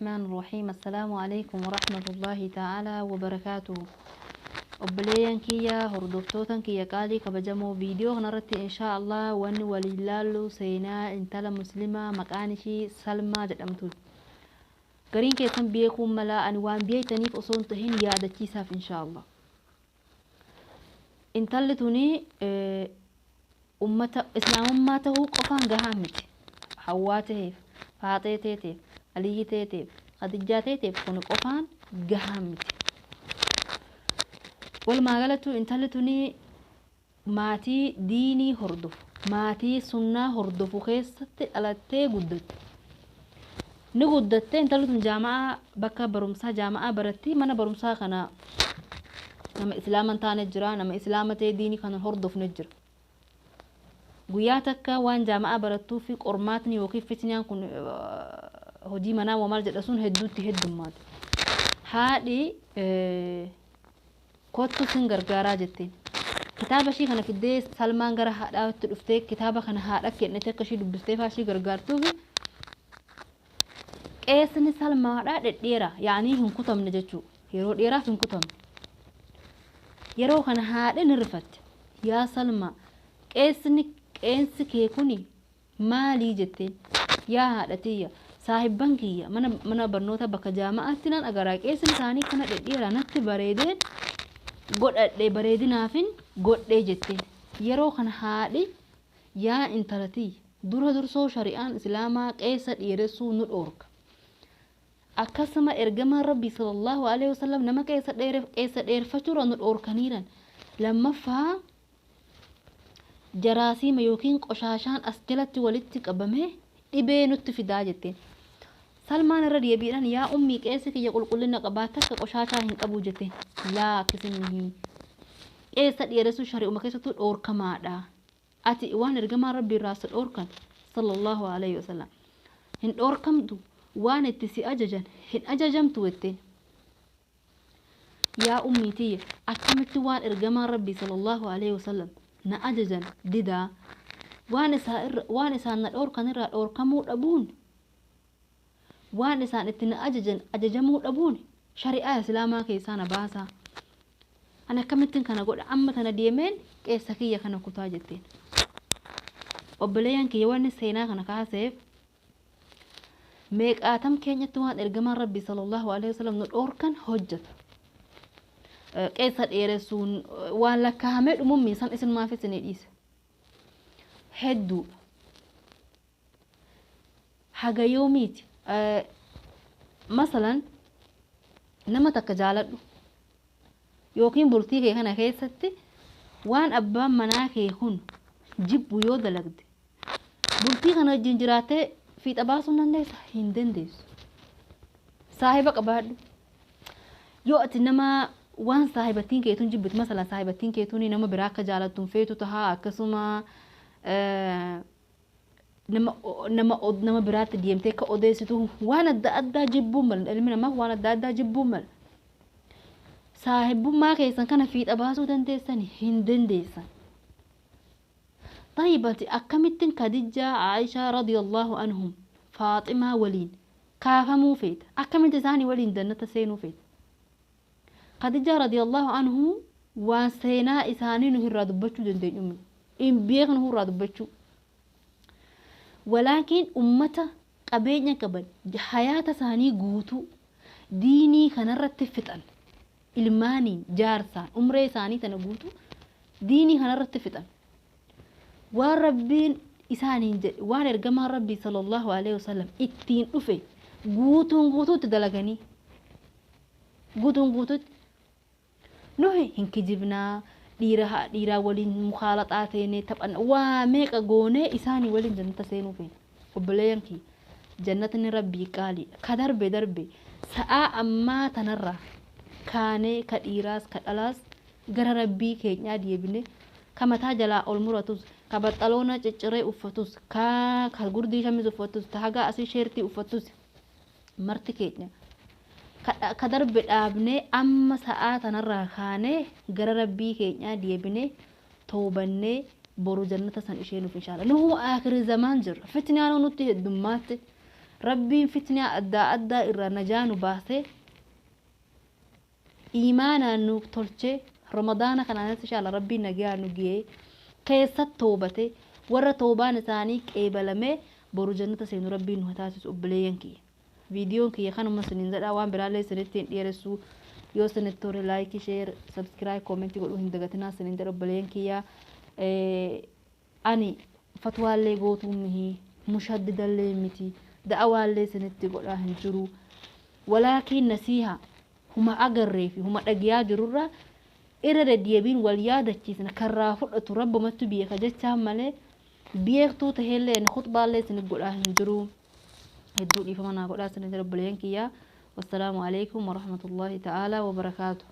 الرحمن الرحيم. السلام عليكم ورحمة الله تعالى وبركاته. Obboleeyyan kiyya, hordoftootan kiyya qaalii kabajamoo, viidiyoo kanarratti inshaa Allah wanni waliin laallu seenaa intala muslimaa maqaan ishii Salmaa jedhamtu. Gariin keessan beekuun mala, ani waan beektaniif osoo hin tahin yaadachiisaaf inshaa Allah. Intalli tuni ummata islaamummaa tahuu qofaan gahaa miti. Hawwaa taheef, Faaxee teeteef, Aliyyi teeteef, Khadijjaa teeteef kun qofaan gahaa miti. Walumaa galatti intalli tuni maatii diinii hordofu, maatii sunnaa hordofu keessatti dhalattee guddatte. Ni guddattee intalli tun jaama'aa, bakka barumsaa jaama'aa baratti. Mana barumsaa kana nama islaama hin taane jira, nama islaama ta'e diinii kana hordofne jira. Guyyaa takka waan jaama'aa barattuu fi qormaatni yookiin fitnaan kun hojii manaa waa maal jedha sun hedduutti heddummaate. Haadhi kottu sin gargaaraa jetteen. Kitaaba ishii kana fiddee Salmaan gara haadhaatti dhuftee kitaaba kana haadha kennite akka ishii dubbistee faa ishii gargaartuuf. Qeesni Salmaadhaa dhedheera, yaanii hin kutamne jechuudha. Yeroo dheeraaf hin kutamne. Yeroo kana haadhi ni rifatte. Yaa Salmaa, qeesni qeensi kee kuni maalii jetteen. Yaa haadha tiyya, saahibban kiyya mana barnoota bakka jaama'aatti nan agaraa, qeesni isaanii kana dhedheeraa natti bareedeen godhadhe, bareedinaafin godhee jetteen. Yeroo kana haadhi, yaa intala tiyya, dura dursoo shari'aan islaamaa qeessa dheeressuu nu dhoorka. Akkasuma ergamaan Rabbii sallallahu alaihi wasallam nama qeessa dheerfachuurra nu dhoorkaniiran. Lammaffaa jaraasiima yookiin qoshaashaan as jalatti walitti qabamee dhibee nutti fidaa jetteen. Salmaan irra deebiidhaan, yaa ummii, qeessi kiyya qulqullina qabaa, takka qoshaashaa hin qabu jetteen. Laa, akkasumni qeessa dheeressuu shari'uma keessattuu dhoorkamaadha. Ati waan ergamaan Rabbii irraa si dhoorkan sallallahu alaihi wasallam hin dhoorkamtu, waan itti si ajajan hin ajajamtu jetteen. Yaa ummii tiyya, akkamitti waan ergamaan Rabbii sallallahu alaihi wasallam na ajajan didaa? Waan isaa irra, waan isaan na dhoorkan irraa dhoorkamuu dhabuun, waan isaan itti na ajajan ajajamuu dhabuun shari'aa islaamaa keessaa na baasaa. Ani akkamittiin kana godha? Amma tana deemeen qeessa kiyya kana kutaa jetteen. Obboleeyyan kiyya, wanni seenaa kana kaaseef meeqaatam keenyatti waan ergamaan Rabbii sallallahu alaihi wasallam nu dhoorkan hojjeta. Qeessa dheeressuun waan lakkaa'amee dhumummi san isin maaf isinii dhiise. Hedduudha. Haga yoomiiti? Masalan nama takka jaaladhu yookiin bultii kee kana keessatti waan abbaan manaa kee kun jibbu yoo dalagde, bultii kana wajjin jiraattee fiixa baasuu hin dandeessa? Hin dandeessu. Saahiba qabaadhu. Yoo ati nama waan saahibattiin keetuun jibbitu, masalan saahibattiin keetuun nama biraa akka jaalattuun feetu tahaa, akkasuma nama biraatti deemtee akka odeessitu waan adda addaa jibbuun mala, ilmi namaa waan adda addaa jibbuun mala. Saahibummaa keessan kana fiixa baasuu dandeessan? Hin dandeessan. طيب, ati akkamittiin Khadijaa, Aishaa radiyallahu anhum, Faaximaa waliin kaafamuu feeta? Akkamitti isaanii waliin jannata seenuu feeta? Khadijaa radiyallahu anhu waan seenaa isaanii nu irraa dubbachuu dandeenyu hin beeknu irraa dubbachuu. Walaakin ummata qabeenya qaban, hayaata isaanii guutuu diinii kanarratti fixan, ilmaaniin, jaarsaan, umree isaanii tana guutuu diinii kanarratti fixan. Waan Rabbiin isaaniin jedhe, waan ergamaan Rabbii sallallahu alaihi wasallam ittiin dhufe guutuun guutuutti dalaganii, guutuun guutuutti. Nuhi hin kijibnaa, dhiira dhiiraa waliin mukaalaxaa teenee taphanna, waa meeqa goonee isaanii waliin jannata seenuu feena. Obboleeyyan kiyya, jannatni Rabbii qaaliidha. Ka darbe darbe, sa'aa ammaa tanarraa kaanee ka dhiiraas ka dhalaas gara Rabbii keenyaa deebine, ka mataa jalaa ol muratus, ka baxxaloona cicciree uffatus, ka gurdii shamis uffatus, ta hagaa asii sheertii uffattus, marti keenya ka darbe dhaabnee amma sa'aa tanarraa kaanee gara Rabbii keenyaa deebinee toobannee boru jannata san isheenuuf inshaalla. Nuhu aakhiri zamaan jirra. Fitnaan nutti heddummaatti. Rabbiin fitnaa adda addaa irraa najaa nu baasee iimaanaan nu tolchee, Ramadaana kanaanis inshaalla Rabbiin nagaa nu ga'ee keessatti toobate, warra toobaan isaanii qeebalamee boru jannata seenu Rabbiin nu taasisu. Obboleeyyan kiyya, viidiyoon kiyya kanuma isiniin jedha, waan biraallee isinitti hin dheeressu. Yoo isinitti tole like, share, subscribe, comment godhuu hin dagatinaa isiniin jedha. Obboleeyyan kiyya, ani fatwaallee gootuu mihii, mushaddidallee miti, da'awaallee isinitti godhaa hin jiru, walaakiin nasiiha huma agarree fi huma dhagiyaa jirurraa irra deddeebiin wal yaadachiisna. Karraa fudhatu Rabbumatti beeka jechaan malee beektuu taheellee ani khutbaallee isinit godhaa hin jiru. Hedduu dhiifama naa godhaa isin jedha, obboleeyyan kiyyaa. Wassalaamu alaikum warahmatullaahi ta'aalaa wabarakaatu.